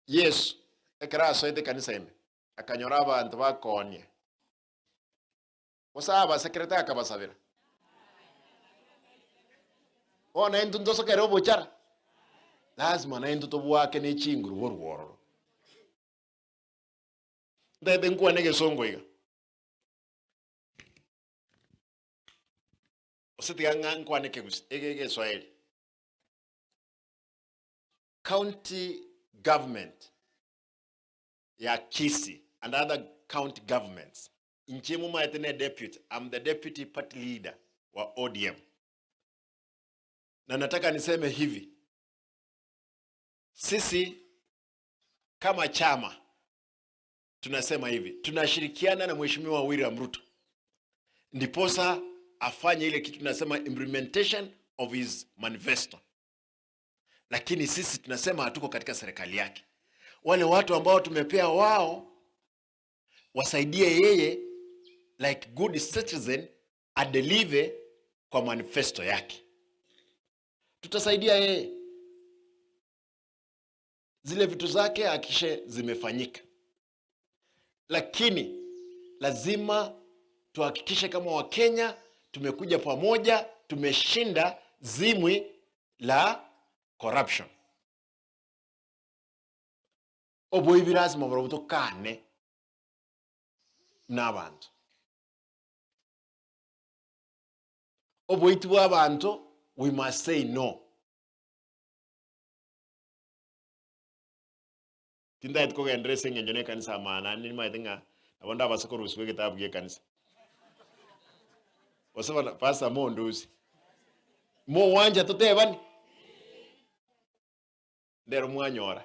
Yeso, ekero asoete ekanisa ime, akanyora abanto bakoonia. Gose abasekerete akabasabera. Bono intwe ntosokere obochara, lazima naintwe tobwake ne chinguru borwa ororo. Ntagete nkwane egesongo iga. Gose tiga ng'a nkwane ekegusi ege egeswahili. County government ya Kisii and other county governments, inche momaete ne deputy, I'm the deputy party leader wa ODM. Na nataka niseme hivi, sisi kama chama tunasema hivi, tunashirikiana na Mheshimiwa William Ruto ndiposa afanye ile kitu tunasema implementation of his manifesto, lakini sisi tunasema hatuko katika serikali yake. Wale watu ambao tumepea wao wasaidie yeye like good citizen adelive kwa manifesto yake, tutasaidia yeye zile vitu zake hakikishe zimefanyika, lakini lazima tuhakikishe kama Wakenya tumekuja pamoja, tumeshinda zimwi la corruption. Oboibi lazima barobwo tokane nabanto. Oboiti bwa abanto we must say no. Tintageti kogenderera ase eng'encho na ekanisa amana ande nimanyete ng'a nabo ndabase korusigwa egetabu gie ekanisa. Gose bana pastor mondusie. Mogwancha totebani? Ndero mwanyora.